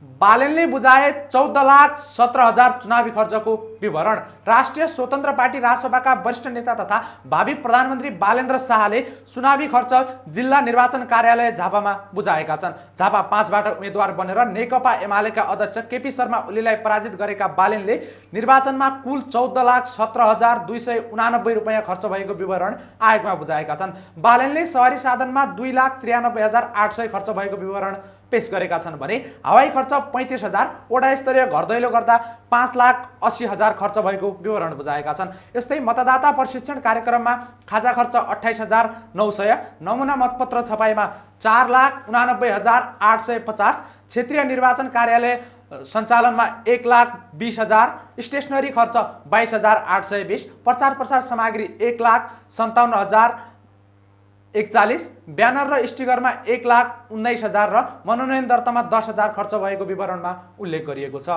बालेनले बुझाए 14,17,000 चुनावी खर्चको विवरण। राष्ट्रिय स्वतन्त्र पार्टी रासपाका वरिष्ठ नेता तथा भावी प्रधानमन्त्री बालेन्द्र शाहले चुनावी खर्च जिल्ला निर्वाचन कार्यालय झापामा बुझाएका छन्। झापा 5बाट उम्मेद्वार बनेर नेकपा एमालेका अध्यक्ष केपी शर्मा ओलीलाई पराजित गरेका बालेनले निर्वाचनमा कुल 14,17,289 रुपैयाँ खर्च भएको विवरण आयोगमा बुझाएका छन्। बालेनले सहरी साधनमा 2,93,800 खर्च भएको विवरण पेश गरेका छन् भने हवाई खर्च 35,000, वडा स्तरीय घर दैलो गर्दा 5,80,000 खर्च भएको विवरण बुझाएका छन्। यस्तै मतदाता प्रशिक्षण कार्यक्रममा खाजा खर्च 28,900, नमुना मतपत्र छपाईमा 4,89,850, क्षेत्रीय निर्वाचन कार्यालय सञ्चालनमा 1,20,000, स्टेसनरी खर्च 22,820, प्रचार प्रसार सामग्री 1,57,041, ब्यानर र स्टिकरमा 1,19,000 र मनोनयन दर्तामा 10,000 खर्च भएको विवरणमा उल्लेख गरिएको छ।